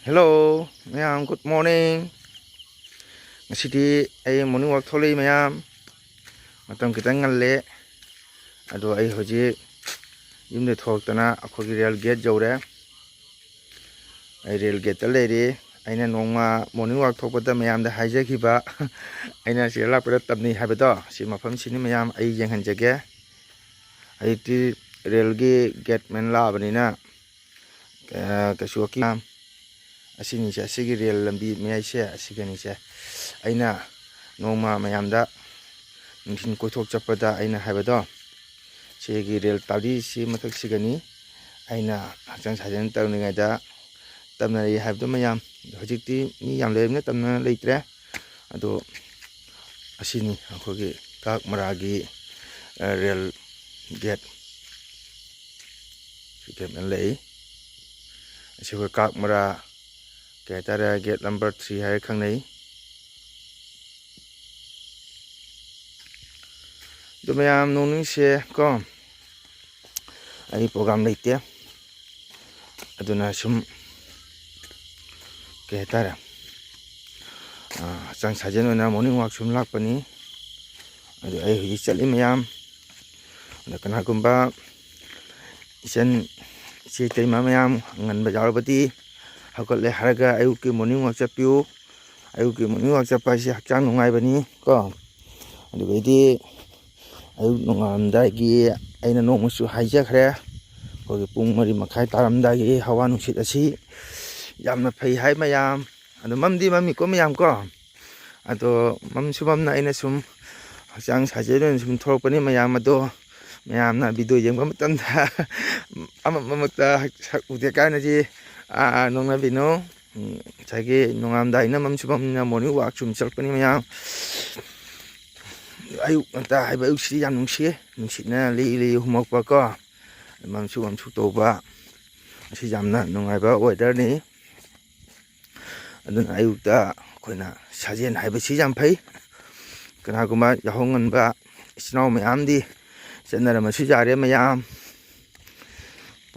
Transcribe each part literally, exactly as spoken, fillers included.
Hello ꯃꯌꯥꯝ, good morning. ꯉꯁꯤꯗꯤ ꯑꯩ morning walk ꯊꯣꯛꯂꯛꯏ ꯃꯌꯥꯝ꯫ ꯃꯇꯝ ꯈꯤꯇꯪ ꯉꯜꯂꯦ, ꯑꯗꯣ ꯑꯩ ꯍꯧꯖꯤꯛ ꯌꯨꯝꯗ ꯊꯣꯛꯂꯛꯇꯅ ꯑꯩꯈꯣꯏꯒꯤ rail gate ꯌꯧꯔꯦ꯫ ꯑꯩ rail gateꯇ ꯂꯩꯔꯤ꯫ ꯑꯩꯅ ꯅꯣꯡꯃ morning walk ꯊꯣꯛꯄꯗ ꯃꯌꯥꯝꯗ ꯍꯥꯏꯖꯈꯤꯕ, ꯑꯩꯅ ꯁꯤꯗ ꯂꯥꯛꯄꯗ ꯇꯝꯅꯩ ꯍꯥꯏꯕꯗꯣ, ꯁꯤ ꯃꯐꯝꯁꯤꯅꯤ ꯃꯌꯥꯝ꯫ ꯑꯩ ꯌꯦꯡꯍꯟꯖꯒꯦ꯫ ꯍꯧꯖꯤꯛꯇꯤ railꯒꯤ gateman ꯂꯥꯛꯑꯕꯅꯤꯅ, ꯑ, ꯀꯩꯁꯨ ꯑꯀꯤ-, ꯑꯁꯤꯅꯤꯁꯦ, ꯑꯁꯤꯒꯤ rail ꯂꯝꯕꯤ ꯃꯌꯥꯏꯁꯦ ꯑꯁꯤꯒꯅꯤꯁꯦ꯫ ꯑꯩꯅ ꯅꯣꯡꯃ ꯃꯌꯥꯝꯗ ꯅꯨꯡꯊꯤꯜ ꯀꯣꯏꯊꯣꯛ ꯆꯠꯄꯗ ꯑꯩꯅ ꯍꯥꯏꯕꯗꯣ, ꯁꯤꯒꯤ rail ꯇꯥꯔꯤꯁꯤ ꯃꯊꯛꯁꯤꯒꯅꯤ꯫ ꯑꯩꯅ ꯍꯛꯆꯥꯡ ꯁꯥꯖꯦꯜ ꯇꯧꯔꯤꯉꯩꯗ ꯇꯝꯅꯔꯛꯏ ꯍꯥꯏꯕꯗꯣ ꯃꯌꯥꯝ꯫ ꯍꯧꯖꯤꯛꯇꯤ ꯃꯤ ꯌꯥꯝ ꯂꯩꯔꯕꯅꯤꯅ ꯇꯝꯅ ꯂꯩꯇ꯭ꯔꯦ꯫ ꯑꯗꯣ ꯑꯁꯤꯅꯤ ꯑꯩꯈꯣꯏꯒꯤ ꯀꯥꯛ ꯃꯔꯥꯒꯤ, ꯑ, rail gate꯫ ꯁꯤ gate ꯑꯃ ꯂꯩ꯫ ꯑꯁꯤ ꯑꯩꯈꯣꯏ ꯀꯥꯛ ꯃꯔꯥ, ꯀꯩ ꯍꯥꯏꯇꯥꯔꯦ, gate number three ꯍꯥꯏꯔ ꯈꯪꯅꯩ꯫ ꯑꯗꯨ ꯃꯌꯥꯝ ꯅꯣꯡꯅꯤꯡꯁꯦ ꯀꯣ, ꯑꯩ program ꯂꯩꯇꯦ꯫ ꯑꯗꯨꯅ ꯁꯨꯝ, ꯀꯩ ꯍꯥꯏꯇꯥꯔꯦ, ꯑ, ꯍꯛꯆꯥꯡ ꯁꯥꯖꯦꯜ ꯑꯣꯏꯅ morning walk ꯁꯨꯝ ꯂꯥꯛꯄꯅꯤ꯫ ꯑꯗꯨ ꯑꯩ ꯍꯧꯖꯤꯛ ꯆꯠꯂꯤ ꯃꯌꯥꯝ꯫ ꯑꯗ ꯀꯅꯥꯒꯨꯝꯕ ꯏꯆꯟ, ꯏꯆꯦ ꯏꯇꯩꯃ ꯃꯌꯥꯝ ꯑꯉꯟꯕ ꯌꯥꯎꯔꯕꯗꯤ, ꯍꯧꯒꯠꯂꯦ ꯍꯥꯏꯔꯒ ꯑꯌꯨꯛꯀꯤ morning walk ꯆꯠꯄꯤꯌꯨ꯫ ꯑꯌꯨꯛꯀꯤ morning walk ꯆꯠꯄ ꯍꯥꯏꯁꯦ ꯍꯛꯆꯥꯡ ꯅꯨꯡꯉꯥꯏꯕꯅꯤ ꯀꯣ꯫ ꯑꯗꯨꯗꯩꯗꯤ ꯑꯌꯨꯛ ꯅꯣꯡꯉꯥꯜꯂꯝꯗꯥꯏꯒꯤ ꯑꯩꯅ ꯅꯣꯡꯃꯁꯨ ꯍꯥꯏꯖꯈ꯭ꯔꯦ, ꯑꯩꯈꯣꯏꯒꯤ ꯄꯨꯡ ꯃꯔꯤ ꯃꯈꯥꯏ ꯇꯥꯔꯝꯗꯥꯏꯒꯤ ꯍꯋꯥ ꯅꯨꯡꯁꯤꯠ ꯑꯁꯤ ꯌꯥꯝꯅ ꯐꯩ ꯍꯥꯏ ꯃꯌꯥꯝ꯫ ꯑꯗꯣ ꯃꯝꯗꯤ ꯃꯝꯃꯤꯀꯣ ꯃꯌꯥꯝ ꯀꯣ꯫ ꯑꯗꯣ ꯃꯝꯁꯨ ꯃꯝꯅ ꯑꯩꯅ ꯁꯨꯝ ꯍꯛꯆꯥꯡ ꯁꯥꯖꯦꯜ ꯑꯣꯏꯅ ꯁꯨꯝ ꯊꯣꯛꯂꯛꯄꯅꯤ ꯃꯌꯥꯝ꯫ ꯑꯗꯣ ꯃꯌꯥꯝꯅ video ꯌꯦꯡꯕ ꯃꯇꯝꯗ ꯑꯃ ꯑꯃꯃꯛꯇ ꯁꯛ ꯎꯗꯦ ꯀꯥꯏꯅꯗꯤ, ꯑꯥ, ꯅꯣꯛꯅꯕꯤꯅꯨ꯫ ꯎꯝ, ꯉꯁꯥꯏꯒꯤ ꯅꯣꯡꯉꯥꯜꯂꯝꯗꯥꯏꯅ ꯃꯝꯁꯨ ꯃꯝꯅ morning walk ꯁꯨꯝ ꯆꯠꯂꯛꯄꯅꯤ ꯃꯌꯥꯝ꯫ ꯑꯌꯨꯛ ꯉꯟꯇꯥ ꯍꯥꯏꯕ ꯑꯌꯨꯛꯁꯤꯗꯤ ꯌꯥꯝ ꯅꯨꯡꯁꯤ, ꯅꯨꯡꯁꯤꯠꯅ ꯂꯤ ꯂꯤ ꯍꯨꯝꯃꯛꯄ ꯀꯣ, ꯃꯝꯁꯨ ꯃꯝꯁꯨ ꯇꯧꯕ, ꯑꯁꯤ ꯌꯥꯝꯅ ꯅꯨꯡꯉꯥꯏꯕ weatherꯅꯤ꯫ ꯑꯗꯨꯅ ꯑꯌꯨꯛꯇ ꯑꯩꯈꯣꯏꯅ ꯁꯥꯖꯦꯜ ꯍꯥꯏꯕꯁꯤ ꯌꯥꯝ ꯐꯩ꯫ ꯀꯅꯥꯒꯨꯝꯕ ꯌꯥꯍꯧ ꯉꯟꯕ ꯏꯆꯤꯟ ꯏꯅꯥꯎ ꯃꯌꯥꯝꯗꯤ ꯆꯠꯅꯔꯝꯃꯁꯨ ꯌꯥꯔꯦ ꯃꯌꯥꯝ꯫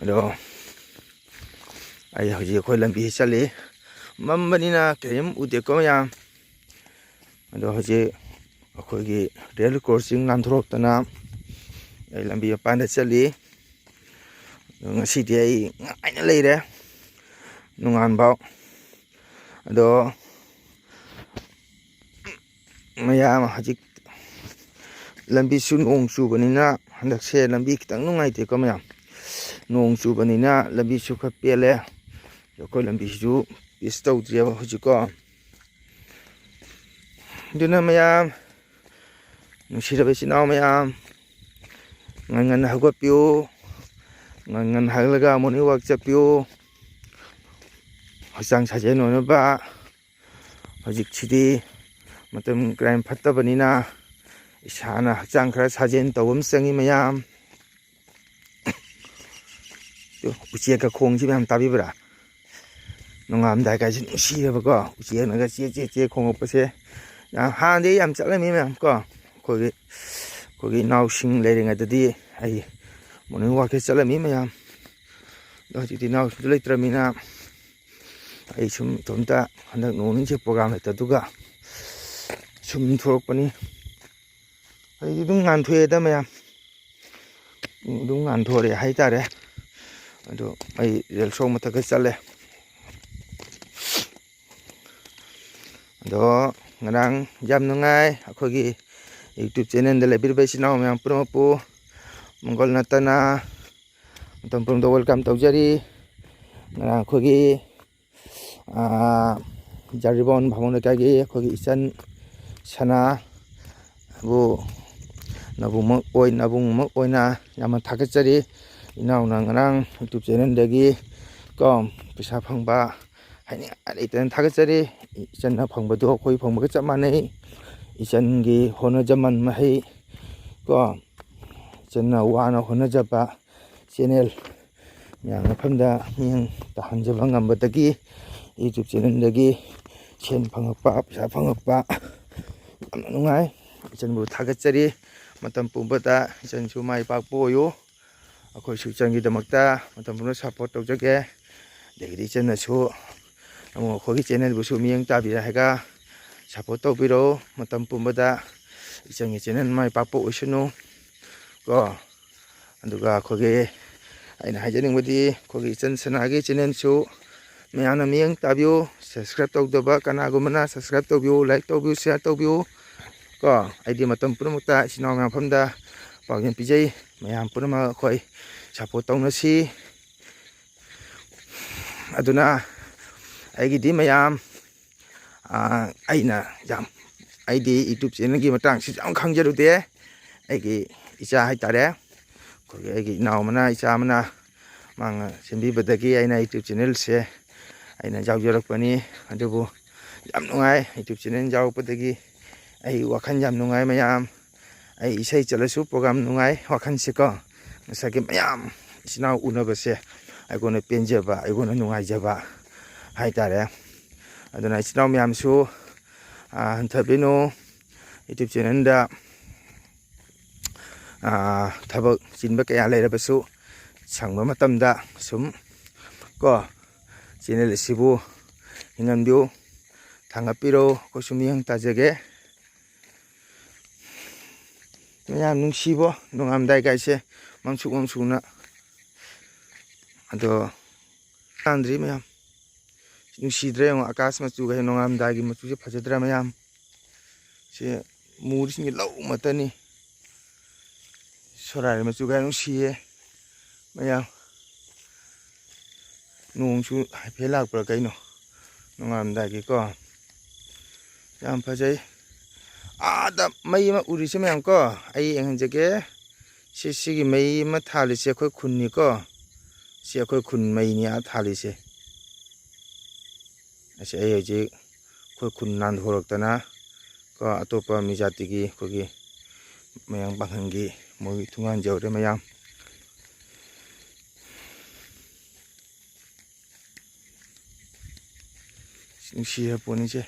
ꯑꯗꯣ ꯑꯩ ꯍꯧꯖꯤꯛ ꯑꯩꯈꯣꯏ ꯂꯝꯕꯤ ꯆꯠꯂꯤ꯫ ꯃꯝꯕꯅꯤꯅ ꯀꯔꯤꯝ ꯎꯗꯦꯀꯣ ꯃꯌꯥꯝ꯫ ꯑꯗꯣ ꯍꯧꯖꯤꯛ ꯑꯩꯈꯣꯏꯒꯤ ꯔꯦꯜ ꯀ꯭ꯔꯣꯁꯤꯡ ꯂꯥꯟꯊꯣꯔꯛꯇꯅ ꯑꯩ ꯂꯝꯕꯤ ꯃꯄꯥꯟꯗ ꯆꯠꯂꯤ꯫ ꯑꯗꯣ ꯉꯁꯤꯗꯤ ꯑꯩ ꯉꯥꯏꯅ ꯂꯩꯔꯦ ꯅꯣꯡꯉꯥꯟꯕꯥꯎ꯫ ꯑꯗꯣ ꯃꯌꯥꯝ ꯍꯧꯖꯤꯛ ꯂꯝꯕꯤꯁꯨ ꯅꯣꯡ ꯆꯨꯕꯅꯤꯅ ꯍꯟꯗꯛꯁꯦ ꯂꯝꯕꯤ ꯈꯤꯇꯪ ꯅꯨꯡꯉꯥꯏꯇꯦꯀꯣ ꯃꯌꯥꯝ꯫ ꯅꯣꯡ ꯆꯨꯕꯅꯤꯅ ꯂꯝꯕꯤꯁꯨ ꯈꯔ ꯄꯦꯜꯂꯦ꯫ ꯑꯩꯈꯣꯏ ꯂꯝꯕꯤꯁꯤꯁꯨ ꯄꯤꯁ ꯇꯧꯗ꯭ꯔꯤꯑꯕ ꯍꯧꯖꯤꯛꯀꯣ꯫ ꯑꯗꯨꯅ ꯃꯌꯥꯝ, ꯅꯨꯡꯁꯤꯔꯕ ꯏꯆꯤꯟ ꯏꯅꯥꯎ ꯃꯌꯥꯝ, ꯉꯟ ꯉꯟꯅ ꯍꯧꯒꯠꯄꯤꯌꯨ꯫ ꯉꯟ ꯉꯟꯅ ꯍꯧꯒꯠꯂꯒ ꯃꯣꯔꯅꯤꯡ ꯋꯥꯛ ꯆꯠꯄꯤꯌꯨ꯫ ꯍꯛꯆꯥꯡ ꯁꯥꯖꯦꯜ ꯑꯣꯏꯅꯕ꯫ ꯍꯧꯖꯤꯛꯁꯤꯗꯤ ꯃꯇꯝ ꯀ꯭ꯔꯥꯏꯝ ꯐꯠꯇꯕꯅꯤꯅ ꯏꯁꯥꯅ ꯍꯛꯆꯥꯡ ꯈꯔ ꯁꯥꯖꯦꯜ ꯇꯧꯕ ꯑꯃ ꯆꯪꯉꯤ ꯃꯌꯥꯝ꯫ ꯇꯨ, ꯎꯆꯦꯛꯀ ꯈꯣꯡꯁꯤ ꯃꯌꯥꯝ ꯇꯥꯕꯤꯕ꯭ꯔꯥ? ꯅꯣꯡꯉꯥꯜꯂꯝꯗꯥꯏ ꯀꯥꯏꯁꯦ ꯅꯨꯡꯁꯤꯔꯕꯀꯣ, ꯎꯆꯦꯛꯅꯒ ꯆꯦ ꯆꯦ ꯆꯦ ꯈꯣꯡꯉꯛꯄꯁꯦ꯫ ꯌꯥꯝ ꯍꯥꯟꯅꯗꯤ ꯑꯩ ꯌꯥꯝ ꯆꯠꯂꯝꯃꯤ ꯃꯌꯥꯝ ꯀꯣ, ꯑꯩꯈꯣꯏꯒꯤ, ꯑꯩꯈꯣꯏꯒꯤ ꯏꯅꯥꯎꯁꯤꯡ ꯂꯩꯔꯤꯉꯩꯗꯗꯤ ꯑꯩ ꯃꯣꯔꯅꯤꯡ ꯋꯥꯛꯁꯦ ꯆꯠꯂꯝꯃꯤ ꯃꯌꯥꯝ꯫ ꯑꯗꯣ ꯍꯧꯖꯤꯛꯇꯤ ꯏꯅꯥꯎꯁꯤꯡꯁꯨ ꯂꯩꯇ꯭ꯔꯕꯅꯤꯅ ꯑꯩ ꯁꯨꯝ ꯏꯇꯣꯝꯇ ꯍꯟꯗꯛ ꯅꯣꯡ ꯅꯤꯅꯤꯁꯦ ꯄ꯭ꯔꯣꯒ꯭ꯔꯥꯝ ꯂꯩꯇꯗꯨꯒ ꯁꯨꯝ ꯊꯣꯛꯂꯛꯄꯅꯤ꯫ ꯑꯩꯗꯤ ꯑꯗꯨꯝ ꯉꯥꯟꯊꯣꯛꯑꯦꯗ ꯃꯌꯥꯝ, ꯑꯗꯨꯝ ꯉꯥꯟꯊꯣꯔꯛꯑꯦ ꯍꯥꯏꯇꯥꯔꯦ꯫ ꯑꯗꯣ ꯑꯩ ꯔꯦꯜ ꯁꯣ ꯃꯊꯛꯇ ꯆꯠꯂꯦ꯫ ꯑꯗꯣ ꯉꯔꯥꯡ ꯌꯥꯝ ꯅꯨꯡꯉꯥꯏ ꯑꯩꯈꯣꯏꯒꯤ YouTube ꯆꯦꯅꯦꯜꯗ ꯂꯩꯕꯤꯔꯤꯕ ꯏꯆꯤꯟ ꯏꯅꯥꯎ ꯃꯌꯥꯝ ꯄꯨꯝꯅꯃꯛꯄꯨ ꯃꯪꯒꯣꯜ ꯅꯠꯇꯅ ꯃꯇꯝ ꯄꯨꯝꯕꯗ ꯋꯦꯜꯀꯝ ꯇꯧꯖꯔꯤ꯫ ꯉꯔꯥꯡ ꯑꯩꯈꯣꯏꯒꯤ, ꯑꯥ, ꯖꯥꯔꯤꯕꯥꯎꯟ ꯚꯥꯃꯣꯟ ꯂꯩꯀꯥꯏꯒꯤ ꯑꯩꯈꯣꯏꯒꯤ ꯏꯆꯟ ꯁꯅꯥꯕꯨ ꯅꯕꯨꯡꯃꯛ ꯑꯣꯏ-, ꯅꯕꯨꯡꯃꯛ ꯑꯣꯏꯅ ꯌꯥꯝꯅ ꯊꯥꯒꯠꯆꯔꯤ꯫ ꯏꯅꯥꯎꯅ ꯉꯔꯥꯡ YouTube ꯆꯦꯅꯦꯜꯗꯒꯤ ꯀꯣ ꯄꯩꯁꯥ ꯐꯪꯕ ꯍꯥꯏꯅꯤꯡꯉꯥꯏ ꯂꯩꯇꯅ ꯊꯥꯒꯠꯆꯔꯤ꯫ ꯏꯆꯟꯅ ꯐꯪꯕꯗꯣ ꯑꯩꯈꯣꯏ ꯐꯪꯕꯒ ꯆꯞ ꯃꯥꯟꯅꯩ꯫ ꯏꯆꯟꯒꯤ ꯍꯣꯠꯅꯖꯃꯟ ꯃꯍꯩ ꯀꯣ, ꯏꯆꯟꯅ ꯋꯥꯅ ꯍꯣꯠꯅꯖꯕ ꯆꯦꯅꯦꯜ ꯃꯌꯥꯝ ꯃꯐꯝꯗ ꯃꯤꯠꯌꯦꯡ ꯇꯥꯍꯟꯖꯕ ꯉꯝꯕꯗꯒꯤ YouTube ꯆꯦꯅꯦꯜꯗꯒꯤ ꯁꯦꯟ ꯐꯪꯉꯛꯄ, ꯄꯩꯁꯥ ꯐꯪꯉꯛꯄ ꯌꯥꯝꯅ ꯅꯨꯡꯉꯥꯏ꯫ ꯏꯆꯟꯕꯨ ꯊꯥꯒꯠꯆꯔꯤ꯫ ꯃꯇꯝ ꯄꯨꯝꯕꯗ ꯏꯆꯟꯁꯨ ꯃꯥꯏ ꯄꯥꯛꯄ ꯑꯣꯏꯌꯨ꯫ ꯑꯩꯈꯣꯏꯁꯨ ꯏꯆꯟꯒꯤꯗꯃꯛꯇ ꯃꯇꯝ ꯄꯨꯝꯕꯗ ꯁꯞꯄꯣꯔꯠ ꯇꯧꯖꯒꯦ꯫ ꯑꯗꯒꯤꯗꯤ ꯏꯆꯟꯅꯁꯨ ꯑꯃꯨꯛ ꯑꯩꯈꯣꯏꯒꯤ ꯆꯦꯅꯦꯜꯕꯨꯁꯨ ꯃꯤꯠꯌꯦꯡ ꯇꯥꯕꯤꯔꯦ ꯍꯥꯏꯔꯒ ꯁꯞꯄꯣꯔꯠ ꯇꯧꯕꯤꯔꯛꯎ꯫ ꯃꯇꯝ ꯄꯨꯝꯕꯗ ꯏꯆꯟꯒꯤ ꯆꯦꯅꯦꯜ ꯃꯥꯏ ꯄꯥꯛꯄ ꯑꯣꯏꯁꯅꯨ ꯀꯣ꯫ ꯑꯗꯨꯒ ꯑꯩꯈꯣꯏꯒꯤ ꯑꯩꯅ ꯍꯥꯏꯖꯅꯤꯡꯕꯗꯤ ꯑꯩꯈꯣꯏꯒꯤ ꯏꯆꯟ ꯁꯅꯥꯒꯤ ꯆꯦꯅꯦꯜꯁꯨ ꯃꯌꯥꯝꯅ ꯃꯤꯠꯌꯦꯡ ꯇꯥꯕꯤꯌꯨ꯫ ꯁꯕꯁꯀ꯭ꯔꯥꯏꯕ ꯇꯧꯗꯕ ꯀꯅꯥꯒꯨꯝꯕꯅ ꯁꯕꯁꯀ꯭ꯔꯥꯏꯕ ꯇꯧꯕꯤꯌꯨ, ꯂꯥꯏꯛ ꯇꯧꯕꯤꯌꯨ, ꯁꯤꯌꯥꯔ ꯇꯧꯕꯤꯌꯨ ꯀꯣ꯫ ꯑꯩꯗꯤ ꯃꯇꯝ ꯄꯨꯝꯅꯃꯛꯇ ꯏꯆꯤꯟ ꯏꯅꯥꯎ ꯃꯌꯥꯝ ꯃꯐꯝꯗ ꯄꯥꯎꯖꯦꯜ ꯄꯤꯖꯩ꯫ ꯃꯌꯥꯝ ꯄꯨꯝꯅꯃꯛ ꯑꯩꯈꯣꯏ ꯁꯞꯄꯣꯔꯠ ꯇꯧꯅꯁꯤ꯫ ꯑꯗꯨꯅ ꯑꯩꯒꯤꯗꯤ ꯃꯌꯥꯝ, ꯑꯥ, ꯑꯩꯅ ꯌꯥꯝ, ꯑꯩꯗꯤ ꯌꯨꯇ꯭ꯌꯨꯕ ꯆꯦꯅꯦꯜꯒꯤ ꯃꯇꯥꯡꯁꯤ ꯌꯥꯝ ꯈꯪꯖꯔꯨꯗꯦ꯫ ꯑꯩꯒꯤ ꯏꯆꯥ ꯍꯥꯏꯇꯥꯔꯦ, ꯑꯩꯈꯣꯏꯒꯤ ꯑꯩꯒꯤ ꯏꯅꯥꯎ ꯑꯃꯅ, ꯏꯆꯥ ꯑꯃꯅ ꯃꯥꯅ ꯁꯦꯝꯕꯤꯕꯗꯒꯤ ꯑꯩꯅ ꯌꯨꯇ꯭ꯌꯨꯕ ꯆꯦꯅꯦꯜꯁꯦ ꯑꯩꯅ ꯌꯥꯎꯖꯔꯛꯄꯅꯤ꯫ ꯑꯗꯨꯕꯨ ꯌꯥꯝ ꯅꯨꯡꯉꯥꯏ, ꯌꯨꯇ꯭ꯌꯨꯕ ꯆꯦꯅꯦꯜ ꯌꯥꯎꯔꯛꯄꯗꯒꯤ ꯑꯩ ꯋꯥꯈꯜ ꯌꯥꯝ ꯅꯨꯡꯉꯥꯏ ꯃꯌꯥꯝ꯫ ꯑꯩ ꯏꯁꯩ ꯆꯠꯂꯁꯨ ꯄ꯭ꯔꯣꯒꯥꯝ ꯅꯨꯡꯉꯥꯏ, ꯋꯥꯈꯜꯁꯦꯀꯣ, ꯉꯁꯥꯏꯒꯤ ꯃꯌꯥꯝ ꯏꯆꯤꯟ ꯏꯅꯥꯎ ꯎꯅꯕꯁꯦ ꯑꯩꯉꯣꯟꯗ ꯄꯦꯟꯖꯕ, ꯑꯩꯉꯣꯟꯗ ꯅꯨꯡꯉꯥꯏꯖꯕ ꯍꯥꯏꯇꯥꯔꯦ꯫ ꯑꯗꯨꯅ ꯏꯆꯤꯟ ꯏꯅꯥꯎ ꯃꯌꯥꯝꯁꯨ, ꯑꯥ, ꯍꯟꯊꯕꯤꯅꯨ꯫ ꯌꯨꯇ꯭ꯌꯨꯕ ꯆꯦꯅꯦꯜꯗ, ꯑꯥ, ꯊꯕꯛ ꯆꯤꯟꯕ ꯀꯌꯥ ꯂꯩꯔꯕꯁꯨ ꯁꯪꯕ ꯃꯇꯝꯗ ꯁꯨꯝ ꯀꯣ ꯆꯦꯅꯦꯜ ꯑꯁꯤꯕꯨ ꯍꯤꯡꯍꯟꯕꯤꯌꯨ, ꯊꯥꯡꯒꯠꯄꯤꯔꯛꯎ꯫ ꯑꯩꯈꯣꯏꯁꯨ ꯃꯤꯠꯌꯦꯡ ꯇꯥꯖꯒꯦ꯫ ꯃꯌꯥꯝ ꯅꯨꯡꯁꯤꯕꯣ, ꯅꯣꯡꯉꯥꯝꯗꯥꯏ ꯀꯥꯏꯁꯦ ꯃꯝꯁꯨꯛ ꯃꯝꯁꯨꯛꯅ꯫ ꯑꯗꯣ ꯇꯥꯟꯗ꯭ꯔꯤ ꯃꯌꯥꯝ꯫ ꯅꯨꯡꯁꯤꯗ꯭ꯔꯦ ꯌꯦꯡꯉꯣ, ꯑꯀꯥꯁ ꯃꯆꯨꯒ ꯍꯦꯛ ꯅꯣꯡꯉꯥꯝꯗꯥꯏꯒꯤ ꯃꯆꯨꯁꯦ ꯐꯖꯗ꯭ꯔꯥ ꯃꯌꯥꯝ? ꯁꯤ ꯃꯨꯔꯤꯁꯤꯡꯁꯦ ꯂꯧ ꯑꯃꯠꯇꯅꯤ꯫ ꯁꯣꯔꯥꯔꯤ ꯃꯆꯨꯒ ꯌꯥꯝ ꯅꯨꯡꯁꯤꯌꯦ ꯃꯌꯥꯝ꯫ ꯅꯣꯡꯁꯨ ꯍꯥꯏꯐꯦꯠ ꯂꯥꯛꯄ꯭ꯔꯥ ꯀꯩꯅꯣ ꯅꯣꯡꯉꯥꯜꯂꯝꯗꯥꯏꯒꯤꯀꯣ꯫ ꯌꯥꯝ ꯐꯖꯩ꯫ ꯑꯥꯗ ꯃꯩ ꯑꯃ ꯎꯔꯤꯁꯦ ꯃꯌꯥꯝ ꯀꯣ, ꯑꯩ ꯌꯦꯡꯍꯟꯖꯒꯦ꯫ ꯁꯤ, ꯁꯤꯒꯤ ꯃꯩ ꯑꯃ ꯊꯥꯜꯂꯤꯁꯦ ꯑꯩꯈꯣꯏ ꯈꯨꯟꯅꯤꯀꯣ꯫ ꯁꯤ ꯑꯩꯈꯣꯏ ꯈꯨꯟ ꯃꯩꯅꯤ ꯑꯥ ꯊꯥꯜꯂꯤꯁꯦ꯫ ꯑꯁꯤ ꯑꯩ ꯍꯧꯖꯤꯛ ꯑꯩꯈꯣꯏ ꯈꯨꯟ ꯅꯥꯟꯊꯣꯔꯛꯇꯅ ꯀꯣ, ꯑꯇꯣꯞꯄ ꯃꯤ ꯖꯥꯇꯤꯒꯤ, ꯑꯩꯈꯣꯏꯒꯤ ꯃꯌꯥꯡ ꯄꯥꯡꯒꯜꯒꯤ ꯃꯣꯏꯒꯤ ꯊꯣꯡꯒꯥꯟ ꯌꯧꯔꯦ ꯃꯌꯥꯝ꯫ ꯅꯨꯡꯁꯤ ꯍꯥꯏꯄꯣꯠꯅꯤꯁꯦ꯫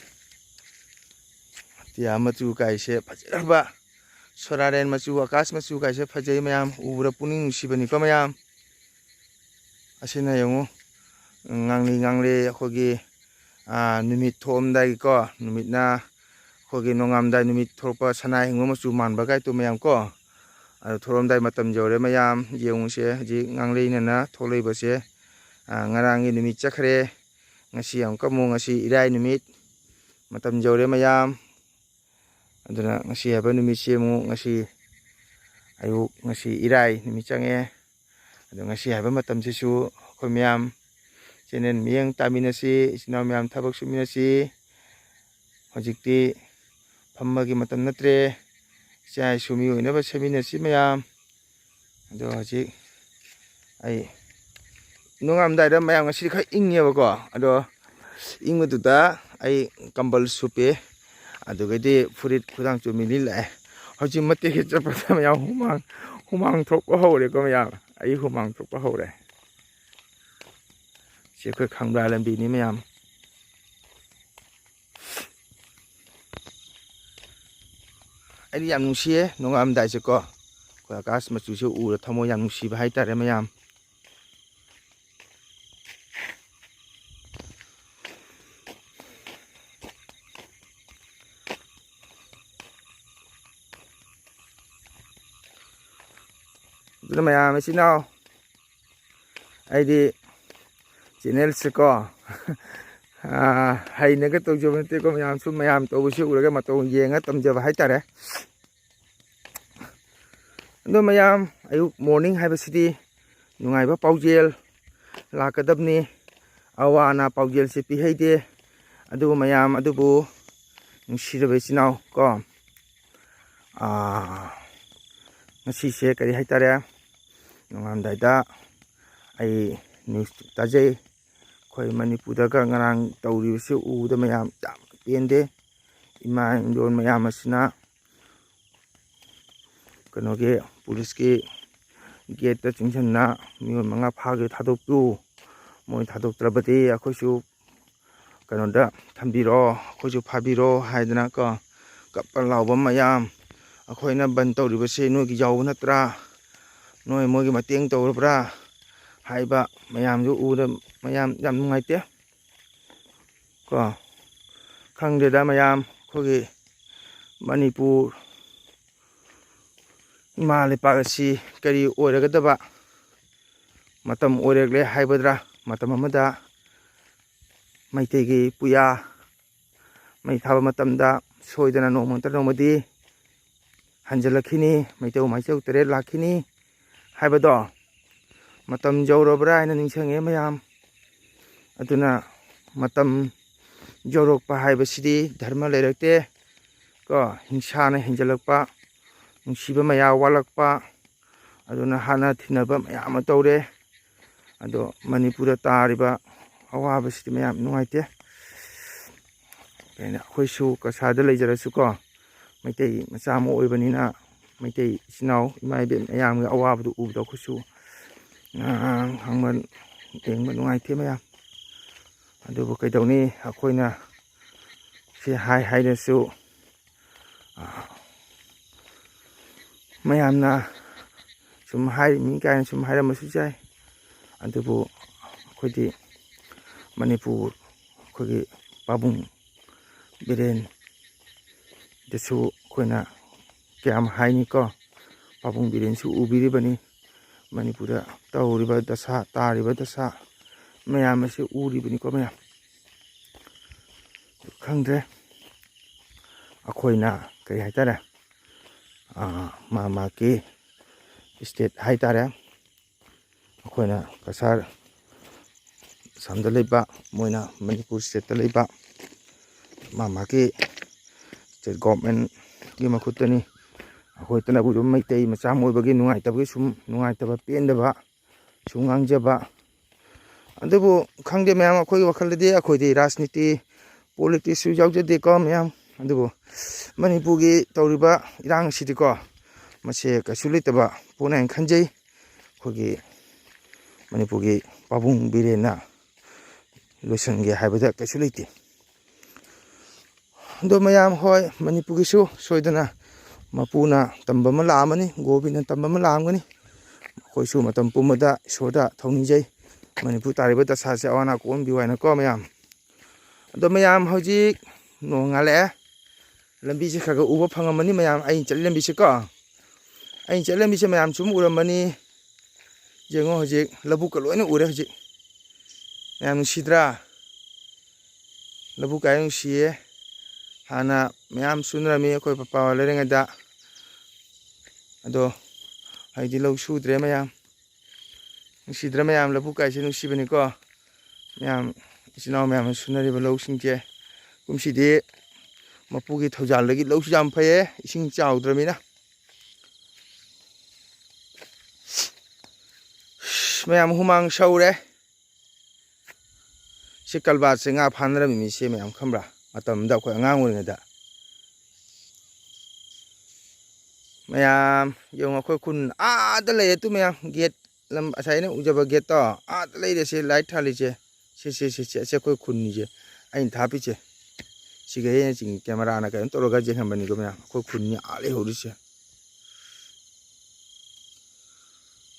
ꯑꯇꯤꯌꯥ ꯃꯆꯨ ꯀꯥꯏꯁꯦ ꯐꯖꯔꯕ꯫ ꯁꯣꯔꯥꯔꯦꯟ ꯃꯆꯨ, ꯑꯀꯥꯁ ꯃꯆꯨ ꯀꯥꯏꯁꯦ ꯐꯖꯩ ꯃꯌꯥꯝ꯫ ꯎꯕꯗ ꯄꯨꯛꯅꯤꯡ ꯅꯨꯡꯁꯤꯕꯅꯤꯀꯣ ꯃꯌꯥꯝ꯫ ꯑꯁꯤꯅ ꯌꯦꯡꯉꯨ, ꯉꯥꯡꯂꯤ ꯉꯥꯡꯂꯤ ꯑꯩꯈꯣꯏꯒꯤ, ꯑꯥ, ꯅꯨꯃꯤꯠ ꯊꯣꯛꯑꯝꯗꯥꯏꯒꯤꯀꯣ, ꯅꯨꯃꯤꯠꯅ ꯑꯩꯈꯣꯏꯒꯤ ꯅꯣꯡꯉꯥꯝꯗꯥꯏ ꯅꯨꯃꯤꯠ ꯊꯣꯛꯂꯛꯄ ꯁꯅꯥ ꯍꯤꯡꯕ ꯃꯆꯨ ꯃꯥꯟꯕ ꯀꯥꯏꯗꯣ ꯃꯌꯥꯝ ꯀꯣ, ꯑꯗꯨ ꯊꯣꯛꯂꯝꯗꯥꯏ ꯃꯇꯝ ꯌꯧꯔꯦ ꯃꯌꯥꯝ꯫ ꯌꯦꯡꯉꯨꯁꯦ, ꯍꯧꯖꯤꯛ ꯉꯥꯡꯂꯩꯅꯅ ꯊꯣꯛꯂꯛꯏꯕꯁꯦ꯫ ꯑꯥ, ꯉꯔꯥꯡꯒꯤ ꯅꯨꯃꯤꯠ ꯆꯠꯈ꯭ꯔꯦ, ꯉꯁꯤ ꯑꯃꯨꯛꯀ ꯑꯃꯨꯛ, ꯉꯁꯤ ꯏꯔꯥꯏ ꯅꯨꯃꯤꯠ ꯃꯇꯝ ꯌꯧꯔꯦ ꯃꯌꯥꯝ꯫ ꯑꯗꯨꯅ ꯉꯁꯤ ꯍꯥꯏꯕ ꯅꯨꯃꯤꯠꯁꯤ ꯑꯃꯨꯛ, ꯉꯁꯤ ꯑꯌꯨꯛ, ꯉꯁꯤ ꯏꯔꯥꯏ ꯅꯨꯃꯤꯠ ꯆꯪꯉꯦ꯫ ꯑꯗꯣ ꯉꯁꯤ ꯍꯥꯏꯕ ꯃꯇꯝꯁꯤꯁꯨ ꯑꯩꯈꯣꯏ ꯃꯌꯥꯝ ꯆꯦꯅꯦꯜ ꯃꯤꯠꯌꯦꯡ ꯇꯥꯃꯤꯟꯅꯁꯤ, ꯏꯆꯤꯟ ꯏꯅꯥꯎ ꯃꯌꯥꯝ ꯊꯕꯛ ꯁꯨꯃꯤꯟꯅꯁꯤ꯫ ꯍꯧꯖꯤꯛꯇꯤ ꯐꯝꯕꯒꯤ ꯃꯇꯝ ꯅꯠꯇ꯭ꯔꯦ, ꯏꯆꯥ ꯏꯁꯨ ꯃꯤ ꯑꯣꯏꯅꯕ ꯁꯦꯝꯃꯤꯟꯅꯁꯤ ꯃꯌꯥꯝ꯫ ꯑꯗꯣ ꯍꯧꯖꯤꯛ ꯑꯩ ꯅꯣꯡꯉꯥꯜꯂꯝꯗꯥꯏꯗ ꯃꯌꯥꯝ ꯉꯁꯤꯗꯤ ꯈꯔ ꯏꯪꯉꯦꯕꯀꯣ, ꯑꯗꯣ ꯏꯪꯕꯗꯨꯗ ꯑꯩ ꯀꯝꯕꯜ ꯁꯨꯞꯄꯦ, ꯑꯗꯨꯒꯩꯗꯤ ꯐꯨꯔꯤꯠ ꯈꯨꯗꯥꯡ ꯆꯨꯝꯃꯤ ꯂꯤꯠꯂꯛꯑꯦ꯫ ꯍꯧꯖꯤꯛ ꯃꯇꯦꯛꯁꯤ ꯆꯠꯄꯗ ꯃꯌꯥꯝ ꯍꯨꯃꯥꯡ, ꯍꯨꯃꯥꯡ ꯊꯣꯛꯄ ꯍꯧꯔꯦꯀꯣ ꯃꯌꯥꯝ, ꯑꯩ ꯍꯨꯃꯥꯡ ꯊꯣꯛꯄ ꯍꯧꯔꯦ꯫ ꯁꯤ ꯑꯩꯈꯣꯏ ꯈꯪꯕ꯭ꯔꯥ ꯂꯝꯕꯤꯅꯤ ꯃꯌꯥꯝ꯫ ꯑꯩꯗꯤ ꯌꯥꯝ ꯅꯨꯡꯁꯤꯌꯦ ꯅꯣꯡꯉꯥꯜꯂꯝꯗꯥꯏꯁꯦꯀꯣ, ꯑꯩꯈꯣꯏ ꯑꯀꯥꯁ ꯃꯆꯨꯁꯦ ꯎꯔ ꯊꯃꯣꯏ ꯌꯥꯝ ꯅꯨꯡꯁꯤꯕ ꯍꯥꯏꯇꯥꯔꯦ ꯃꯌꯥꯝ꯫ ꯑꯗꯨꯅ ꯃꯌꯥꯝ ꯏꯆꯤꯟ ꯏꯅꯥꯎ, ꯑꯩꯗꯤ ꯆꯦꯅꯦꯜꯁꯦꯀꯣ, ꯑꯥ, ꯍꯩꯅꯒ ꯇꯧꯖꯕ ꯅꯠꯇꯦꯀꯣ ꯃꯌꯥꯝ, ꯁꯨꯝ ꯃꯌꯥꯝ ꯇꯧꯕꯁꯤ ꯎꯔꯒ ꯃꯇꯧ ꯌꯦꯡꯉ ꯇꯝꯖꯕ ꯍꯥꯏꯇꯥꯔꯦ꯫ ꯑꯗꯣ ꯃꯌꯥꯝ, ꯑꯌꯨꯛ morning ꯍꯥꯏꯕꯁꯤꯗꯤ ꯅꯨꯡꯉꯥꯏꯕ ꯄꯥꯎꯖꯦꯜ ꯂꯥꯛꯀꯗꯕꯅꯤ꯫ ꯑꯋꯥ ꯑꯅꯥ ꯄꯥꯎꯖꯦꯜꯁꯦ ꯄꯤꯍꯩꯗꯦ꯫ ꯑꯗꯨꯕꯨ ꯃꯌꯥꯝ ꯑꯗꯨꯕꯨ ꯅꯨꯡꯁꯤꯔꯕ ꯏꯆꯤꯟ ꯏꯅꯥꯎ ꯀꯣ, ꯑꯥ, ꯉꯁꯤꯁꯦ ꯀꯔꯤ ꯍꯥꯏꯇꯥꯔꯦ, ꯅꯣꯡꯉꯥꯜꯂꯝꯗꯥꯏꯗ ꯑꯩ news ꯇꯥꯖꯩ꯫ ꯑꯩꯈꯣꯏ ꯃꯅꯤꯄꯨꯔꯗꯒ ꯉꯔꯥꯡ ꯇꯧꯔꯤꯕꯁꯤ ꯎꯕꯗ ꯃꯌꯥꯝ ꯌꯥꯝ ꯄꯦꯟꯗꯦ꯫ ꯏꯃꯥ ꯏꯟꯗꯣꯟ ꯃꯌꯥꯝ ꯑꯁꯤꯅ ꯀꯩꯅꯣꯒꯤ ꯄꯨꯂꯤꯁꯀꯤ ꯒꯦꯠꯇ ꯆꯪꯁꯤꯟꯅ ꯃꯤꯑꯣꯏ ꯃꯉꯥ ꯐꯥꯒꯦ ꯊꯥꯗꯣꯛꯄꯤꯌꯨ, ꯃꯣꯏ ꯊꯥꯗꯣꯛꯇ꯭ꯔꯕꯗꯤ ꯑꯩꯈꯣꯏꯁꯨ ꯀꯩꯅꯣꯗ ꯊꯝꯕꯤꯔꯣ, ꯑꯩꯈꯣꯏꯁꯨ ꯐꯥꯕꯤꯔꯣ ꯍꯥꯏꯗꯅ ꯀꯣ, ꯀꯞꯄ ꯂꯥꯎꯕ ꯃꯌꯥꯝ, ꯑꯩꯈꯣꯏꯅ ꯕꯟ ꯇꯧꯔꯤꯕꯁꯦ ꯅꯣꯏꯒꯤ ꯌꯥꯎꯕ ꯅꯠꯇ꯭ꯔꯥ, ꯅꯣꯏ ꯃꯣꯏꯒꯤ ꯃꯇꯦꯡ ꯇꯧꯔꯕ꯭ꯔꯥ ꯍꯥꯏꯕ ꯃꯌꯥꯝꯗꯨ ꯎꯕꯗ ꯃꯌꯥꯝ ꯌꯥꯝ ꯅꯨꯡꯉꯥꯏꯇꯦ꯫ ꯀꯣ, ꯈꯪꯗꯦꯗ ꯃꯌꯥꯝ, ꯑꯩꯈꯣꯏꯒꯤ ꯃꯅꯤꯄꯨꯔ ꯏꯃꯥ ꯂꯩꯄꯥꯛ ꯑꯁꯤ ꯀꯔꯤ ꯑꯣꯏꯔꯒꯗꯕ ꯃꯇꯝ ꯑꯣꯏꯔꯛꯂꯦ ꯍꯥꯏꯕꯗ꯭ꯔꯥ? ꯃꯇꯝ ꯑꯃꯗ ꯃꯩꯇꯩꯒꯤ ꯄꯨꯌꯥ ꯃꯩ ꯊꯥꯕ ꯃꯇꯝꯗ ꯁꯣꯏꯗꯅ ꯅꯣꯡꯃ ꯅꯠꯇ꯭ꯔ ꯅꯣꯡꯃꯗꯤ ꯍꯟꯖꯤꯜꯂꯛꯈꯤꯅꯤ, ꯃꯩꯇꯩ ꯃꯩꯆꯧ ꯇꯔꯦꯠ ꯂꯥꯛꯈꯤꯅꯤ ꯍꯥꯏꯕꯗꯣ ꯃꯇꯝ ꯌꯧꯔꯕ꯭ꯔꯥ ꯍꯥꯏꯅ ꯅꯤꯡꯁꯤꯡꯉꯦ ꯃꯌꯥꯝ꯫ ꯑꯗꯨꯅ ꯃꯇꯝ ꯌꯧꯔꯛꯄ ꯍꯥꯏꯕꯁꯤꯗꯤ ꯙꯔꯃ ꯂꯩꯔꯛꯇꯦ꯫ ꯀꯣ, ꯍꯤꯡꯁꯥꯅ ꯍꯦꯟꯖꯜꯂꯛꯄ, ꯅꯨꯡꯁꯤꯕ ꯃꯌꯥ ꯋꯥꯠꯂꯛꯄ, ꯑꯗꯨꯅ ꯍꯥꯠꯅ ꯊꯤꯅꯕ ꯃꯌꯥꯝ ꯑꯃ ꯇꯧꯔꯦ꯫ ꯑꯗꯣ ꯃꯅꯤꯄꯨꯔꯗ ꯇꯥꯔꯤꯕ ꯑꯋꯥꯕꯁꯤꯗꯤ ꯃꯌꯥꯝ ꯅꯨꯡꯉꯥꯏꯇꯦ꯫ ꯀꯩꯅꯣ, ꯑꯩꯈꯣꯏꯁꯨ ꯀꯁꯥꯔꯗ ꯂꯩꯖꯔꯁꯨꯀꯣ, ꯃꯩꯇꯩ ꯃꯆꯥ ꯑꯃ ꯑꯣꯏꯕꯅꯤꯅ ꯃꯩꯇꯩ ꯏꯆꯤꯟ ꯏꯅꯥꯎ ꯏꯃꯥ ꯏꯕꯦꯟ ꯃꯌꯥꯝꯒꯤ ꯑꯋꯥꯕꯗꯨ ꯎꯕꯗ ꯑꯩꯈꯣꯏꯁꯨ, ꯑꯥ, ꯈꯪꯕ, ꯌꯦꯡꯕ ꯅꯨꯡꯉꯥꯏꯇꯦ ꯃꯌꯥꯝ꯫ ꯑꯗꯨꯕꯨ ꯀꯩꯗꯧꯅꯤ, ꯑꯩꯈꯣꯏꯅ ꯁꯤ ꯍꯥꯏ ꯍꯥꯏꯔꯁꯨ, ꯑꯥ, ꯃꯌꯥꯝꯅ ꯁꯨꯝ ꯍꯥꯏꯔꯤꯃꯤ ꯀꯥꯏꯅ ꯁꯨꯝ ꯍꯥꯏꯔꯝꯕꯁꯨ ꯌꯥꯏ꯫ ꯑꯗꯨꯕꯨ ꯑꯩꯈꯣꯏꯗꯤ ꯃꯅꯤꯄꯨꯔ, ꯑꯩꯈꯣꯏꯒꯤ ꯄꯥꯕꯨꯡ ꯕꯤꯔꯦꯟꯗꯁꯨ ꯑꯩꯈꯣꯏꯅ ꯀꯌꯥꯝ ꯍꯥꯏꯅꯤꯀꯣ, ꯄꯥꯕꯨꯡ ꯕꯤꯔꯦꯟꯁꯨ ꯎꯕꯤꯔꯤꯕꯅꯤ꯫ ꯃꯅꯤꯄꯨꯔꯗ ꯇꯧꯔꯤꯕ ꯗꯁꯥ, ꯇꯥꯔꯤꯕ ꯗꯁꯥ ꯃꯌꯥꯝ ꯑꯁꯤ ꯎꯔꯤꯕꯅꯤꯀꯣ ꯃꯌꯥꯝ꯫ ꯈꯪꯗ꯭ꯔꯦ, ꯑꯩꯈꯣꯏꯅ ꯀꯔꯤ ꯍꯥꯏꯇꯥꯔꯦ, ꯑꯥ, ꯃꯥ ꯃꯥꯒꯤ ꯏꯁꯇꯦꯠ ꯍꯥꯏꯇꯥꯔꯦ, ꯑꯩꯈꯣꯏꯅ ꯀꯁꯥꯔ ꯑꯁꯥꯝꯗ ꯂꯩꯕ, ꯃꯣꯏꯅ ꯃꯅꯤꯄꯨꯔ ꯏꯁꯇꯦꯠꯇ ꯂꯩꯕ, ꯃꯥ ꯃꯥꯒꯤ ꯏꯁꯇꯦꯠ ꯒꯣꯚꯔꯟꯃꯦꯟꯒꯤ ꯃꯈꯨꯠꯇꯅꯤ꯫ ꯑꯩꯈꯣꯏ ꯇꯅꯧ ꯃꯩꯇꯩ ꯃꯆꯥ ꯑꯃ ꯑꯣꯏꯕꯒꯤ ꯅꯨꯡꯉꯥꯏꯇꯕꯒꯤ ꯁꯨꯝ ꯅꯨꯡꯉꯥꯏꯇꯕ, ꯄꯦꯟꯗꯕ ꯁꯨꯝ ꯉꯥꯡꯖꯕ꯫ ꯑꯗꯨꯕꯨ ꯈꯪꯗꯦ ꯃꯌꯥꯝ, ꯑꯩꯈꯣꯏꯒꯤ ꯋꯥꯈꯜꯗꯗꯤ ꯑꯩꯈꯣꯏꯗꯤ ꯔꯥꯖꯅꯤꯇꯤ, ꯄꯣꯂꯤꯇꯤꯛꯁꯁꯨ ꯌꯥꯎꯖꯗꯦꯀꯣ ꯃꯌꯥꯝ꯫ ꯑꯗꯨꯕꯨ ꯃꯅꯤꯄꯨꯔꯒꯤ ꯇꯧꯔꯤꯕ ꯏꯔꯥꯡꯁꯤꯗꯤꯀꯣ, ꯃꯁꯦ ꯀꯩꯁꯨ ꯂꯩꯇꯕ ꯄꯣꯠꯅꯦ ꯍꯥꯏꯅ ꯈꯟꯖꯩ꯫ ꯑꯩꯈꯣꯏꯒꯤ ꯃꯅꯤꯄꯨꯔꯒꯤ ꯄꯥꯕꯨꯡ ꯕꯤꯔꯦꯟꯅ ꯂꯣꯏꯁꯤꯟꯒꯦ ꯍꯥꯏꯕꯗ ꯀꯩꯁꯨ ꯂꯩꯇꯦ꯫ ꯑꯗꯣ ꯃꯌꯥꯝ, ꯍꯣꯏ, ꯃꯅꯤꯄꯨꯔꯒꯤꯁꯨ ꯁꯣꯏꯗꯅ ꯃꯄꯨꯅ ꯇꯝꯕ ꯑꯃ ꯂꯥꯛꯑꯝꯃꯅꯤ, ꯒꯣꯕꯤꯟꯗꯅ ꯇꯝꯕ ꯑꯃ ꯂꯥꯛꯑꯝꯒꯅꯤ꯫ ꯑꯩꯈꯣꯏꯁꯨ ꯃꯇꯝ ꯄꯨꯝꯕꯗ ꯏꯁꯣꯔꯗ ꯊꯧꯅꯤꯖꯩ꯫ ꯃꯅꯤꯄꯨꯔ ꯇꯥꯔꯤꯕ ꯗꯁꯥꯁꯦ ꯑꯋꯥ ꯑꯅꯥ ꯀꯣꯛꯍꯟꯕꯤꯌꯨ ꯍꯥꯏꯅꯀꯣ ꯃꯌꯥꯝ꯫ ꯑꯗꯣ ꯃꯌꯥꯝ, ꯍꯧꯖꯤꯛ ꯅꯣꯡ ꯉꯥꯜꯂꯛꯑꯦ꯫ ꯂꯝꯕꯤꯁꯦ ꯈꯔ ꯈꯔ ꯎꯕ ꯐꯪꯉꯝꯃꯅꯤ ꯃꯌꯥꯝ, ꯑꯩꯅ ꯆꯠꯂꯤ ꯂꯝꯕꯤꯁꯦꯀꯣ꯫ ꯑꯩꯅ ꯆꯠꯂꯤ ꯂꯝꯕꯤꯁꯦ ꯃꯌꯥꯝ ꯁꯨꯝ ꯎꯔꯝꯃꯅꯤ꯫ ꯌꯦꯡꯉꯣ, ꯍꯧꯖꯤꯛ ꯂꯧꯕꯨꯛꯀ ꯂꯣꯏꯅ ꯎꯔꯦ ꯍꯧꯖꯤꯛ꯫ ꯃꯌꯥꯝ ꯅꯨꯡꯁꯤꯗ꯭ꯔꯥ? ꯂꯧꯕꯨꯛ ꯀꯥꯏ ꯅꯨꯡꯁꯤꯌꯦ꯫ ꯍꯥꯟꯅ ꯃꯌꯥꯝ ꯁꯨꯅꯔꯝꯃꯤ ꯑꯩꯈꯣꯏ ꯄꯄꯥ ꯂꯩꯔꯤꯉꯩꯗ꯫ ꯑꯗꯣ ꯍꯧꯖꯤꯛꯇꯤ ꯂꯧ ꯁꯨꯗ꯭ꯔꯦ ꯃꯌꯥꯝ꯫ ꯅꯨꯡꯁꯤꯗ꯭ꯔꯥ ꯃꯌꯥꯝ? ꯂꯧꯕꯨꯛ ꯀꯥꯏꯁꯦ ꯅꯨꯡꯁꯤꯕꯅꯤꯀꯣ꯫ ꯃꯌꯥꯝ, ꯏꯆꯤꯟ ꯏꯅꯥꯎ ꯃꯌꯥꯝꯅ ꯁꯨꯅꯔꯤꯕ ꯂꯧꯁꯤꯡꯁꯦ꯫ ꯀꯨꯝꯁꯤꯗꯤ ꯃꯄꯨꯒꯤ ꯊꯧꯖꯥꯜꯗꯒꯤ ꯂꯧꯁꯨ ꯌꯥꯝ ꯐꯩꯌꯦ, ꯏꯁꯤꯡ ꯆꯥꯎꯗ꯭ꯔꯃꯤꯅ꯫ ꯃꯌꯥꯝ ꯍꯨꯃꯥꯡ ꯁꯧꯔꯦ꯫ ꯁꯤ ꯀꯜꯕꯥꯠꯁꯦ ꯉꯥ ꯐꯥꯅꯔꯝꯃꯤ ꯃꯤꯁꯦ ꯃꯌꯥꯝ ꯈꯪꯕ꯭ꯔꯥ? ꯃꯇꯝꯗ ꯑꯩꯈꯣꯏ ꯑꯉꯥꯡ ꯑꯣꯏꯔꯤꯉꯩꯗ꯫ ꯃꯌꯥꯝ ꯌꯦꯡꯉꯣ, ꯑꯩꯈꯣꯏ ꯈꯨꯟ ꯑꯥꯗ ꯂꯩꯔꯦ ꯇꯨ ꯃꯌꯥꯝ꯫ ꯒꯦꯠ ꯂꯝ, ꯉꯁꯥꯏ ꯑꯩꯅ ꯎꯖꯕ ꯒꯦꯠꯇꯣ ꯑꯥꯗ ꯂꯩꯔꯦ꯫ ꯁꯤ ꯂꯥꯏꯠ ꯊꯥꯜꯂꯤꯁꯦ, ꯁꯤ, ꯁꯤ, ꯁꯤ, ꯁꯤ, ꯑꯁꯤ ꯑꯩꯈꯣꯏ ꯈꯨꯟꯅꯤꯁꯦ꯫ ꯑꯩꯅ ꯊꯥꯞꯄꯤꯁꯦ꯫ ꯁꯤꯒ ꯍꯦꯟꯅ ꯆꯤꯡ ꯀꯦꯃꯦꯔꯥꯅ ꯀꯩꯅꯣ ꯇꯧꯔꯒ ꯌꯦꯡꯍꯟꯕꯅꯤꯀꯣ ꯃꯌꯥꯝ꯫ ꯑꯩꯈꯣꯏ ꯈꯨꯟꯅꯤ ꯑꯥ ꯂꯩꯍꯧꯔꯤꯁꯦ꯫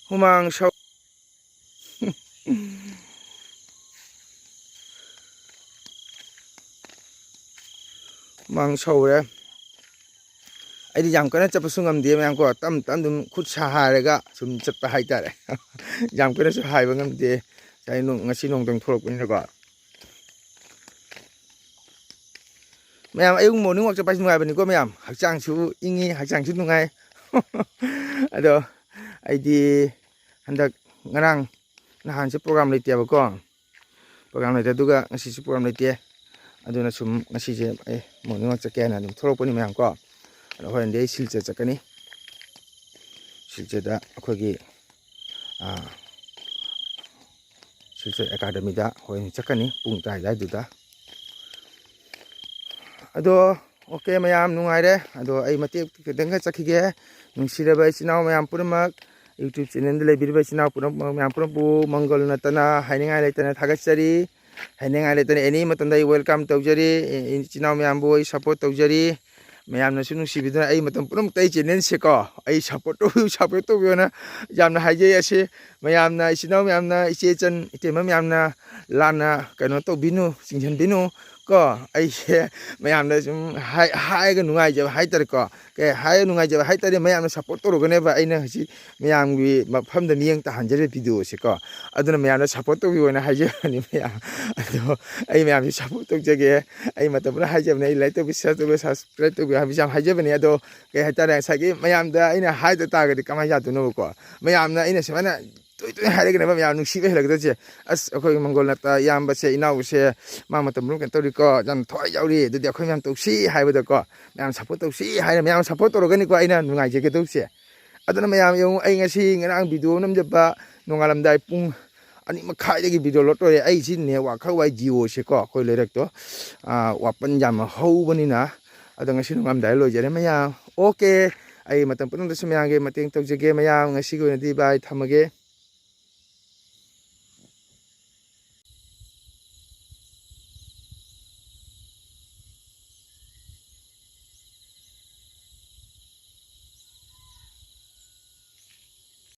ꯍꯨꯃꯥꯡ ꯁꯧ-, ꯍꯨꯃꯥꯡ ꯁꯧꯔꯦ꯫ ꯑꯩꯗꯤ ꯌꯥꯝ ꯀꯟꯅ ꯆꯠꯄꯁꯨ ꯉꯝꯗꯦ ꯃꯌꯥꯝ ꯀꯣ, ꯇꯞ ꯇꯞ ꯑꯗꯨꯝ ꯈꯨꯠ ꯁꯥ ꯍꯥꯏꯔꯒ ꯁꯨꯝ ꯆꯠꯄ ꯍꯥꯏꯇꯥꯔꯦ꯫ ꯌꯥꯝ ꯀꯟꯅꯁꯨ ꯍꯥꯏꯕ ꯉꯝꯗꯦ꯫ ꯉꯁꯥꯏ ꯅꯣꯡ-, ꯉꯁꯤ ꯅꯣꯡꯇꯪ ꯊꯣꯛꯂꯛꯄꯅꯤꯅꯀꯣ꯫ ꯃꯌꯥꯝ, ꯑꯌꯨꯛ morning walk ꯆꯠꯄ ꯍꯥꯏꯁꯤ ꯅꯨꯡꯉꯥꯏꯕꯅꯤꯀꯣ ꯃꯌꯥꯝ꯫ ꯍꯛꯆꯥꯡꯁꯨ ꯏꯪꯉꯤ, ꯍꯛꯆꯥꯡꯁꯨ ꯅꯨꯡꯉꯥꯏ꯫ ꯑꯗꯣ ꯑꯩꯗꯤ ꯍꯟꯗꯛ, ꯉꯔꯥꯡ ꯅꯍꯥꯟꯁꯦ program ꯂꯩꯇꯦꯕꯀꯣ꯫ Program ꯂꯩꯇꯦ, ꯑꯗꯨꯒ ꯉꯁꯤꯁꯨ program ꯂꯩꯇꯦ꯫ ꯑꯗꯨꯅ ꯁꯨꯝ ꯉꯁꯤꯁꯦ ꯑꯩ morning walk ꯆꯠꯀꯦ ꯍꯥꯏꯅ ꯑꯗꯨꯝ ꯊꯣꯛꯂꯛꯄꯅꯤ ꯃꯌꯥꯝ ꯀꯣ꯫ ꯑꯗꯣ ꯍꯣꯔꯦꯟꯗꯤ ꯑꯩ ꯁꯤꯜꯆꯔ ꯆꯠꯀꯅꯤ꯫ ꯁꯤꯜꯆꯔꯗ ꯑꯩꯈꯣꯏꯒꯤ, ꯑꯥ, ꯁꯤꯜꯆꯔ ꯑꯦꯀꯥꯗꯃꯤꯗ ꯍꯣꯔꯦꯟ ꯆꯠꯀꯅꯤ ꯄꯨꯡ ꯇꯔꯥ ꯑꯗꯨꯋꯥꯏꯗꯨꯗ꯫ ꯑꯗꯣ, okay, ꯃꯌꯥꯝ ꯅꯨꯡꯉꯥꯏꯔꯦ꯫ ꯑꯗꯣ ꯑꯩ ꯃꯇꯦꯛ ꯈꯤꯇꯪꯒ ꯆꯠꯈꯤꯒꯦ꯫ ꯅꯨꯡꯁꯤꯔꯕ ꯏꯆꯤꯟ ꯏꯅꯥꯎ ꯃꯌꯥꯝ ꯄꯨꯝꯅꯃꯛ, YouTube channelꯗ ꯂꯩꯕꯤꯔꯤꯕ ꯏꯆꯤꯟ ꯏꯅꯥꯎ ꯄꯨꯝꯅꯃꯛ, ꯃꯌꯥꯝ ꯄꯨꯝꯅꯃꯛꯄꯨ ꯃꯪꯒꯜ ꯅꯠꯇꯅ ꯍꯥꯏꯅꯤꯡꯉꯥꯏ ꯂꯩꯇꯅ ꯊꯥꯒꯠꯆꯔꯤ꯫ ꯍꯥꯏꯅꯤꯡꯉꯥꯏ ꯂꯩꯇꯅ any ꯃꯇꯝꯗ ꯑꯩ welcome ꯇꯧꯖꯔꯤ꯫ ꯏ-, ꯏꯆꯤꯟ ꯏꯅꯥꯎ ꯃꯌꯥꯝꯕꯨ ꯑꯩ support ꯇꯧꯖꯔꯤ꯫ ꯃꯌꯥꯝꯅꯁꯨ ꯅꯨꯡꯁꯤꯕꯤꯗꯨꯅ ꯑꯩ ꯃꯇꯝ ꯄꯨꯝꯅꯃꯛꯇ ꯑꯩ ꯆꯦꯅꯦꯜꯁꯦꯀꯣ ꯑꯩ ꯁꯞꯄꯣꯔꯠ ꯇꯧꯕꯤꯌꯨ, ꯁꯞꯄꯣꯔꯠ ꯇꯧꯕꯤꯌꯣꯅ ꯌꯥꯝꯅ ꯍꯥꯏꯖꯩ꯫ ꯑꯁꯤ ꯃꯌꯥꯝꯅ, ꯏꯆꯤꯟ ꯏꯅꯥꯎ ꯃꯌꯥꯝꯅ, ꯏꯆꯦ ꯏꯆꯟ ꯏꯇꯩꯃ ꯃꯌꯥꯝꯅ ꯂꯥꯟꯅ ꯀꯩꯅꯣ ꯇꯧꯕꯤꯅꯨ, ꯆꯤꯡꯁꯤꯟꯕꯤꯅꯨ ꯀꯣ꯫ ꯑꯩꯁꯦ ꯃꯌꯥꯝꯗ ꯁꯨꯝ ꯍꯥꯏ-, ꯍꯥꯏꯔꯒ ꯅꯨꯡꯉꯥꯏꯖꯕ ꯍꯥꯏꯇꯥꯔꯦꯀꯣ꯫ ꯀꯩ ꯍꯥꯏꯔꯒ ꯅꯨꯡꯉꯥꯏꯖꯕ ꯍꯥꯏꯇꯥꯔꯦ, ꯃꯌꯥꯝꯅ ꯁꯞꯄꯣꯔꯠ ꯇꯧꯔꯒꯅꯦꯕ ꯑꯩꯅ ꯍꯧꯖꯤꯛ ꯃꯌꯥꯝꯒꯤ ꯃꯐꯝꯗ ꯃꯤꯠꯌꯦꯡ ꯇꯥꯍꯟꯖꯔꯤꯕ ꯚꯤꯗꯤꯑꯣꯁꯦꯀꯣ꯫ ꯑꯗꯨꯅ ꯃꯌꯥꯝꯅ ꯁꯞꯄꯣꯔꯠ ꯇꯧꯕꯤꯌꯣꯅ ꯍꯥꯏꯖꯕꯅꯤ ꯃꯌꯥꯝ꯫ ꯑꯗꯣ ꯑꯩ ꯃꯌꯥꯝꯁꯤ ꯁꯞꯄꯣꯔꯠ ꯇꯧꯖꯒꯦ꯫ ꯑꯩ ꯃꯇꯝ ꯄꯨꯝꯅ ꯍꯥꯏꯖꯕꯅꯦ, ꯑꯩ ꯂꯥꯏꯛ ꯇꯧꯕꯤꯌꯨ, ꯁꯤꯌꯔ ꯇꯧꯕꯤꯌꯨ, ꯁꯕꯁꯀ꯭ꯔꯥꯏꯕ ꯇꯧꯕꯤꯌꯨ ꯍꯥꯏꯕꯁꯤ ꯌꯥꯝ ꯍꯥꯏꯖꯕꯅꯦ꯫ ꯑꯗꯣ ꯀꯩ ꯍꯥꯏꯇꯥꯔꯦ, ꯉꯁꯥꯏꯒꯤ ꯃꯌꯥꯝꯗ ꯑꯩꯅ ꯍꯥꯏꯗ ꯇꯥꯔꯒꯗꯤ ꯀꯃꯥꯏꯅ ꯌꯥꯗꯣꯏꯅꯣꯕꯀꯣ? ꯃꯌꯥꯝꯅ ꯑꯩꯅ ꯁꯨꯃꯥꯏꯅ ꯇꯣꯏ ꯇꯣꯏꯅ ꯍꯥꯏꯔꯒꯅꯦꯕ ꯃꯌꯥꯝ ꯅꯨꯡꯁꯤꯕ ꯍꯦꯜꯂꯛꯀꯗꯣꯏꯁꯦ꯫ ꯑꯁ, ꯑꯩꯈꯣꯏ ꯃꯪꯒꯣꯜ ꯅꯠꯇ ꯏꯌꯥꯝꯕꯁꯦ, ꯏꯅꯥꯎꯁꯦ, ꯃꯥ ꯃꯇꯝ ꯄꯨꯝꯅꯃꯛ ꯀꯩꯅꯣ ꯇꯧꯔꯤꯀꯣ, ꯌꯥꯝ ꯊꯋꯥꯏ ꯌꯥꯎꯔꯤ, ꯑꯗꯨꯗꯤ ꯑꯩꯈꯣꯏ ꯃꯌꯥꯝ ꯇꯧꯁꯤ ꯍꯥꯏꯕꯗꯀꯣ, ꯃꯌꯥꯝ ꯁꯞꯄꯣꯔꯠ ꯇꯧꯁꯤ ꯍꯥꯏꯅ ꯃꯌꯥꯝ ꯁꯞꯄꯣꯔꯠ ꯇꯧꯔꯒꯅꯤꯀꯣ ꯑꯩꯅ ꯅꯨꯡꯉꯥꯏꯖꯒꯗꯧꯁꯦ꯫ ꯑꯗꯨꯅ ꯃꯌꯥꯝ ꯌꯦꯡꯉꯨ, ꯑꯩ ꯉꯁꯤ ꯉꯔꯥꯡ ꯚꯤꯗꯤꯑꯣ ꯅꯝꯖꯕ ꯅꯣꯡꯉꯥꯜꯂꯝꯗꯥꯏ ꯄꯨꯡ ꯑꯅꯤ ꯃꯈꯥꯏꯗꯒꯤ ꯚꯤꯗꯤꯑꯣ ꯂꯣꯗ ꯇꯧꯔꯦ꯫ ꯑꯩꯁꯤ ꯅꯦꯠꯋꯥꯛ ꯈꯔ ꯋꯥꯏ, ꯖꯤꯑꯣꯁꯦꯀꯣ, ꯑꯩꯈꯣꯏ ꯂꯩꯔꯛꯇꯣ, ꯑꯥ, ꯋꯥꯄꯟ ꯌꯥꯝꯅ ꯍꯧꯕꯅꯤꯅ꯫ ꯑꯗꯣ ꯉꯁꯤ ꯅꯣꯡꯉꯥꯜꯂꯝꯗꯥꯏ ꯂꯣꯏꯖꯔꯦ ꯃꯌꯥꯝ꯫ ꯑꯣꯀꯦ, ꯑꯩ ꯃꯇꯝ ꯄꯨꯝꯅꯃꯛꯇꯁꯨ ꯃꯌꯥꯝꯒꯤ ꯃꯇꯦꯡ ꯇꯧꯖꯒꯦ ꯃꯌꯥꯝ꯫ ꯉꯁꯤꯒꯤ ꯑꯣꯏꯅꯗꯤ ꯕꯥꯏ, ꯊꯝꯃꯒꯦ꯫